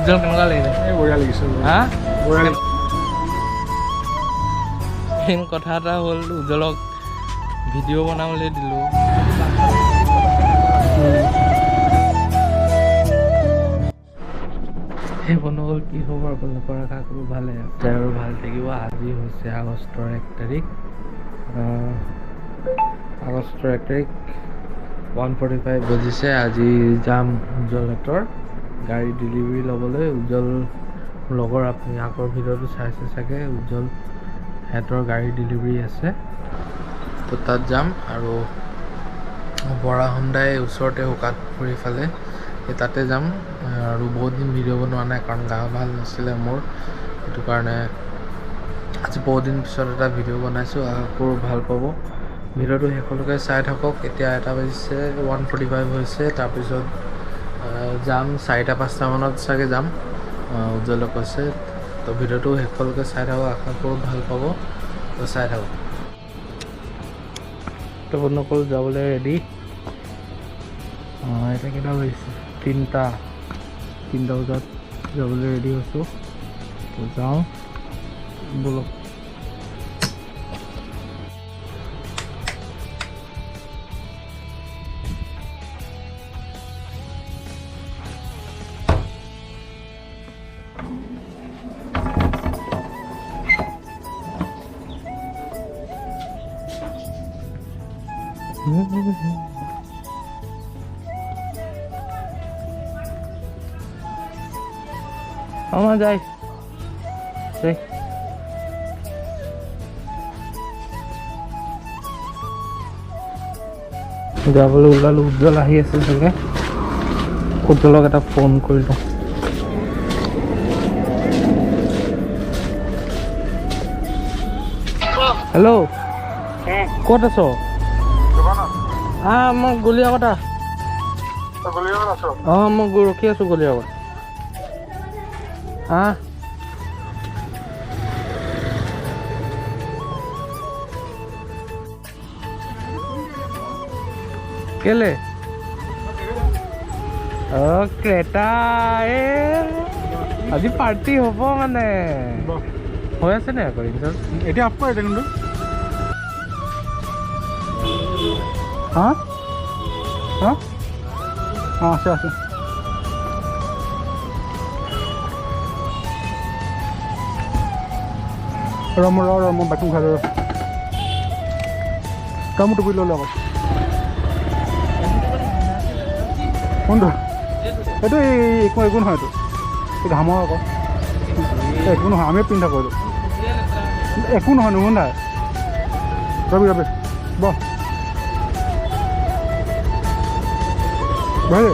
উজ্জ্বল, কেনেকুৱা লাগিছে? এই বঢ়িয়া লাগিছে। হা। বঢ়িয়া লাগিছে। মেইন কথা এটা হ'ল, উজ্জ্বলক ভিডিঅ' বনাবলৈ দিলোঁ। সেই বন্ধুসকল, কি খবৰ আপোনালোকৰ? আশা কৰোঁ ভালে আছে আৰু ভাল থাকিব। আজি হৈছে আগষ্টৰ 1 তাৰিখ, আগষ্টৰ 1 তাৰিখ 1:45 বাজিছে। আজি যাম উজ্জ্বলহঁতৰ গাড়ী ডেলিভাৰী ল'বলৈ। উজ্জ্বল লগৰ, আপুনি আগৰ ভিডিঅ'টো চাইছে চাগে, উজ্জ্বল সিহঁতৰ গাড়ী ডেলিভাৰী আছে, তো তাত যাম। আৰু বৰা হোণ্ডাই ওচৰতে শুকানপুখুৰীৰ ফালে, সেই তাতে যাম। আৰু বহুত দিন ভিডিঅ' বনোৱা নাই, কাৰণ গা ভাল নাছিলে মোৰ, সেইটো কাৰণে আজি বহুত দিন পিছত এটা ভিডিঅ' বনাইছোঁ। আশা কৰোঁ ভাল পাব। ভিডিঅ'টো শেষলৈকে চাই থাকক। এতিয়া এটা বাজিছে, 1:45 হৈছে। তাৰপিছত যাম 4টা 5টামানত চাগে যাম, উজ্জ্বলে কৈছে। তো ভিডিঅ'টো শেষলৈকে চাই থাকক, আশা কৰোঁ ভাল পাব। তো চাই থাকক। তো বন্ধুসকল, যাবলৈ ৰেডি। এতিয়া কেইটা বাজিছে? 3টা বজাত যাবলৈ ৰেডি হৈছোঁ। তো যাওঁ ব'লক। আমাৰ যায় যায়। যাবলৈ ওলালোঁ, উজ্জ্বল আহি আছে চাগে। উজ্জ্বলক এটা ফোন কৰিলোঁ। হেল্ল', ক'ত আছ? মই গলি আগত আহ। অঁ, মই ৰখি আছোঁ গলি আগত। আহ, কেলে? অ' ক্ৰেতা, এ আজি পাৰ্টি হ'ব মানে হৈ আছে নে আকৌ ৰিংচন? এতিয়া অফ কৰে কিন্তু। হা হা, অঁ আছে আছে। ৰ, মই ৰ ৰ মই বাইকখন ঘূৰাই ৰ। তই মোৰ টুপি লৈ ল আকৌ। কোনটো? এইটো এই একো একো নহয়, এইটো এই ঘামৰ আকৌ। একো নহয়, আমিও পিন্ধি থাকোঁ এইটো। একো নহয়, নুগুন্ধাই। ৰবি ৰবি, বহ বহি।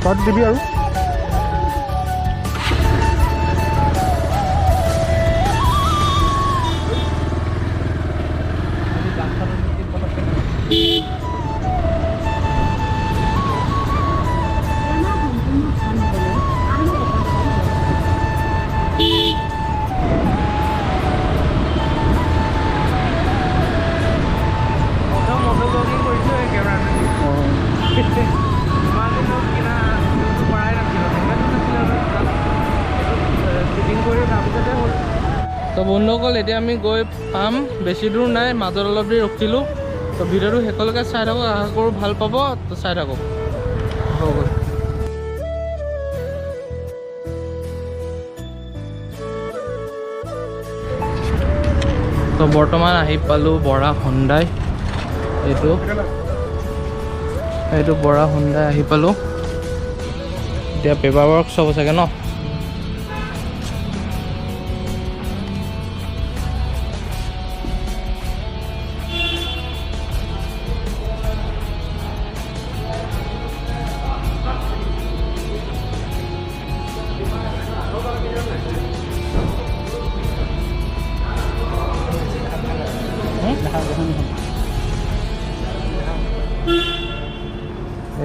তই দিবি আৰু। তো বন্ধুসকল, এতিয়া আমি গৈ পাম, বেছি দূৰ নাই, মাজত অলপ দেৰি ৰখিলোঁ। তো ভিডিঅ'টো শেষলৈকে চাই থাকক, আশা কৰোঁ ভাল পাব। তো চাই থাকক, হৈ গ'ল। তো বৰ্তমান আহি পালোঁ বৰা হোণ্ডাই। এইটো বৰা হোণ্ডাই আহি পালোঁ। এতিয়া পেপাৰ ৱৰ্ক হ'ব চাগে ন?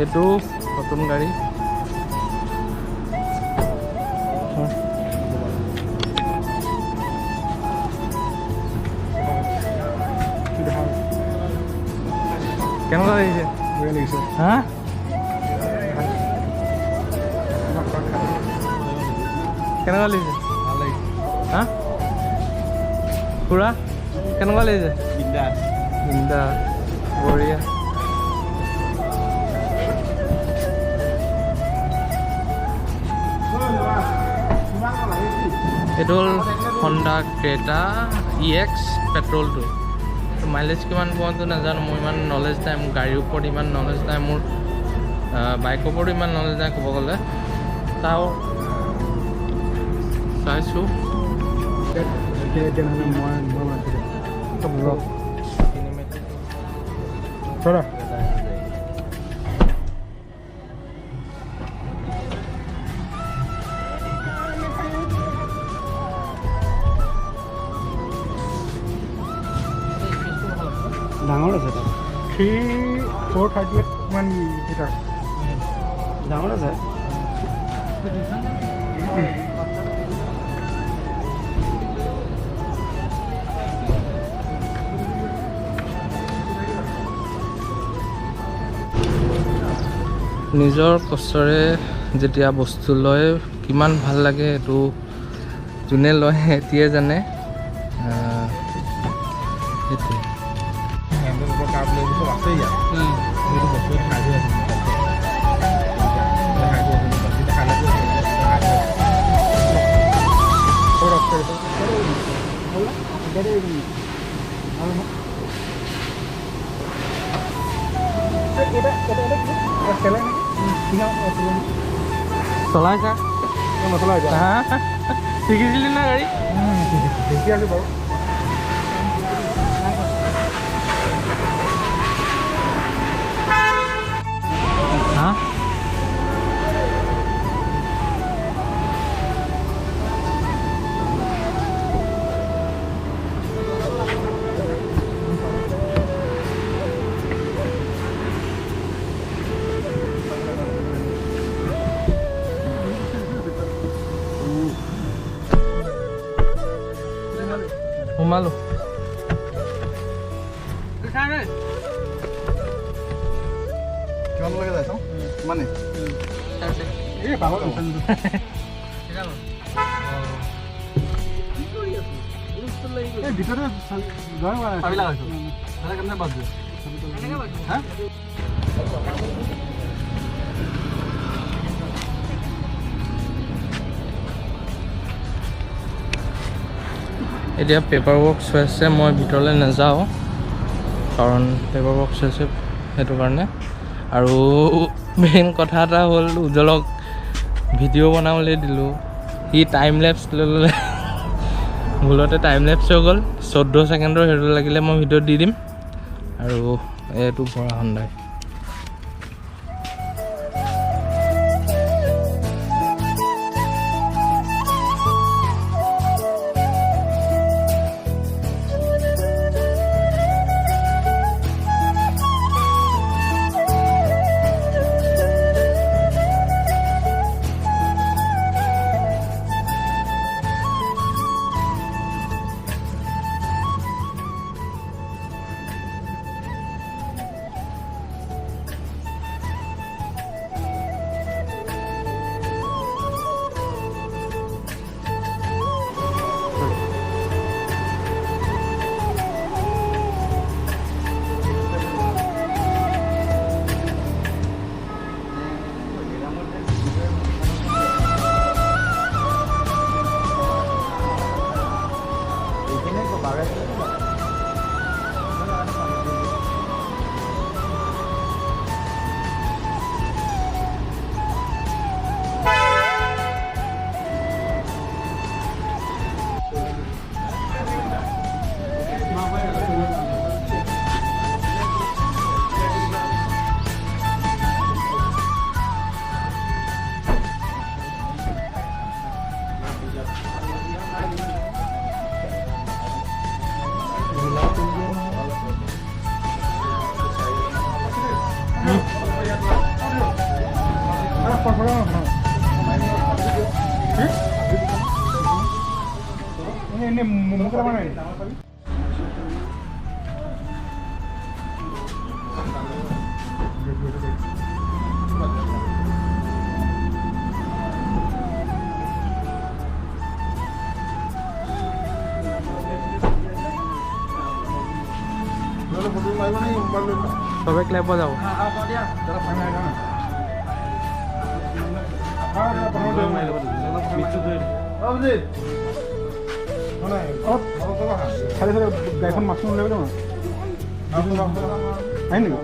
এইটো নতুন গাড়ী। কেনেকুৱা লাগিছে? বঢ়িয়া লাগিছে। হা? কেনেকুৱা লাগিছে? হা খুৰা, কেনেকুৱা লাগিছে? বিন্দাছ, বঢ়িয়া। এইটো হ'ল হণ্ডা ক্ৰেটা EX পেট্ৰলটো। মাইলেজ কিমান পোৱাটো নাজানো, মোৰ ইমান নলেজ নাই, মোৰ গাড়ীৰ ওপৰত ইমান নলেজ নাই, মোৰ বাইকৰ ওপৰতো ইমান নলেজ নাই ক'ব গ'লে, তাও চাইছোঁ। ডাঙৰ আছে, 3438 মান লিটাৰ ডাঙৰ আছে। নিজৰ কষ্টৰে যেতিয়া বস্তু লয় কিমান ভাল লাগে, এইটো যোনে লয় সেইটোৱে জানে। সেইটোৱে। চলাইছা? শিকিছিলি না গাড়ী? শিকি আছোঁ বাৰু। হা, সোমালো। কিমানলৈকে যাই চাওঁ কিমানে এই পাগল। এই ভিতৰতে যোৱাই হোৱা নাই। এতিয়া পেপাৰ ৱৰ্কছ হৈ আছে, মই ভিতৰলৈ নাযাওঁ কাৰণ পেপাৰ ৱৰ্কছ হৈছে সেইটো কাৰণে। আৰু মেইন কথা এটা হ'ল, উজ্জ্বলক ভিডিঅ' বনাবলৈ দিলোঁ, সি টাইম লেপছ লৈ ল'লে, ভুলতে টাইম লেপছ হৈ গ'ল 14 ছেকেণ্ডৰ, সেইটো লাগিলে মই ভিডিঅ'ত দি দিম। আৰু এইটো বৰা হণ্ডাই। চবে ক্লেপ বজাব। অলপ চালি চালি গাড়ীখন মাছ নোলাব ন, আহিম নেকি?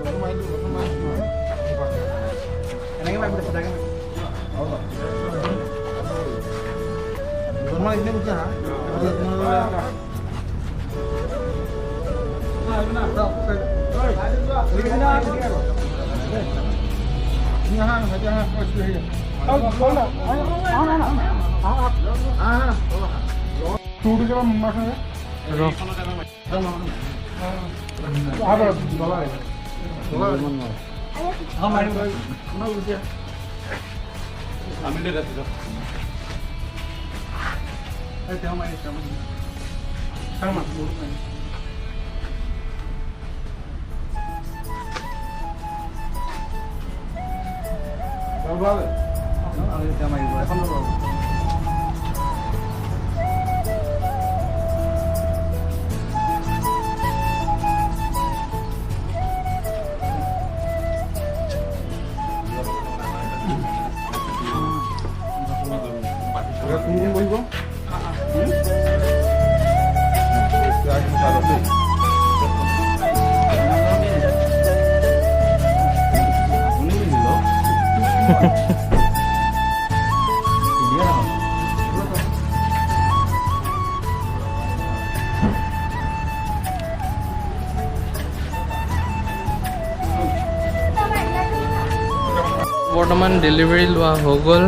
বৰ্তমান ডেলিভাৰী লোৱা হৈ গ'ল।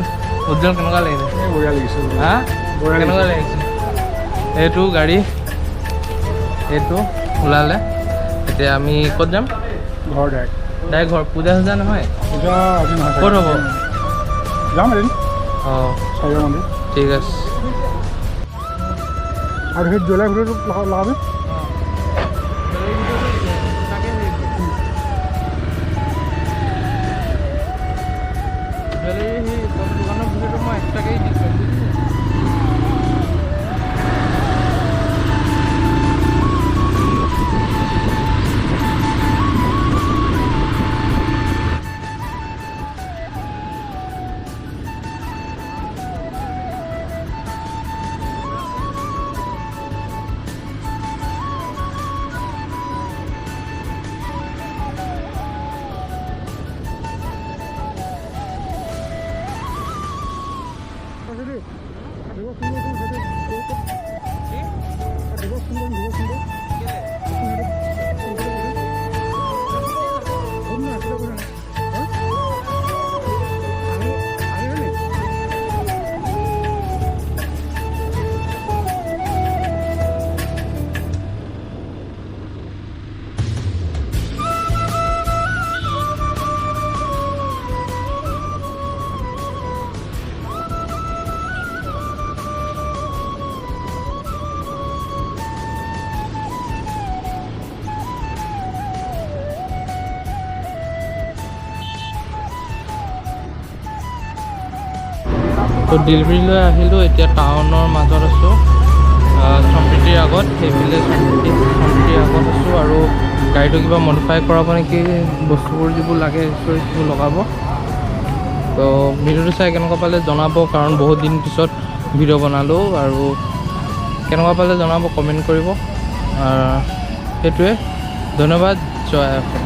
উজ্জ্বল, কেনেকুৱা লাগিছে? বঢ়িয়া লাগিছে। হা, কেনেকুৱা লাগিছে? এইটো গাড়ী এইটো ওলালে। এতিয়া আমি ক'ত যাম? ঘৰ ডাইৰেক্ট। ডাইৰেক্ট ঘৰ। পূজা চূজা নহয়? পূজা আজি নহয়। ক'ত হ'ব? যাম এদিন। অঁ। চাৰিও মন্দিৰ। ঠিক আছে। আৰু সেই জুৱেলাৰ ভিডিঅ'টো লগাবি। জুৱেলাৰী সেই দোকানৰ ভিডিঅ'টো মই এক্সট্ৰাকেই দি থ'ম, বুজিছে? তো ডেলিভাৰী লৈ আহিলোঁ, এতিয়া টাউনৰ মাজত আছোঁ, সম্প্ৰীতিৰ আগত, সেইফালে সম্প্ৰীতিৰ আগত আছোঁ। আৰু গাড়ীটো কিবা মডিফাই কৰাব নেকি, বস্তুবোৰ যিবোৰ লাগে সেইবোৰ লগাব। তো ভিডিঅ'টো চাই কেনেকুৱা পালে জনাব, কাৰণ বহুত দিন পিছত ভিডিঅ' বনালোঁ। আৰু কেনেকুৱা পালে জনাব, কমেণ্ট কৰিব। সেইটোৱে, ধন্যবাদ। জয় অসম।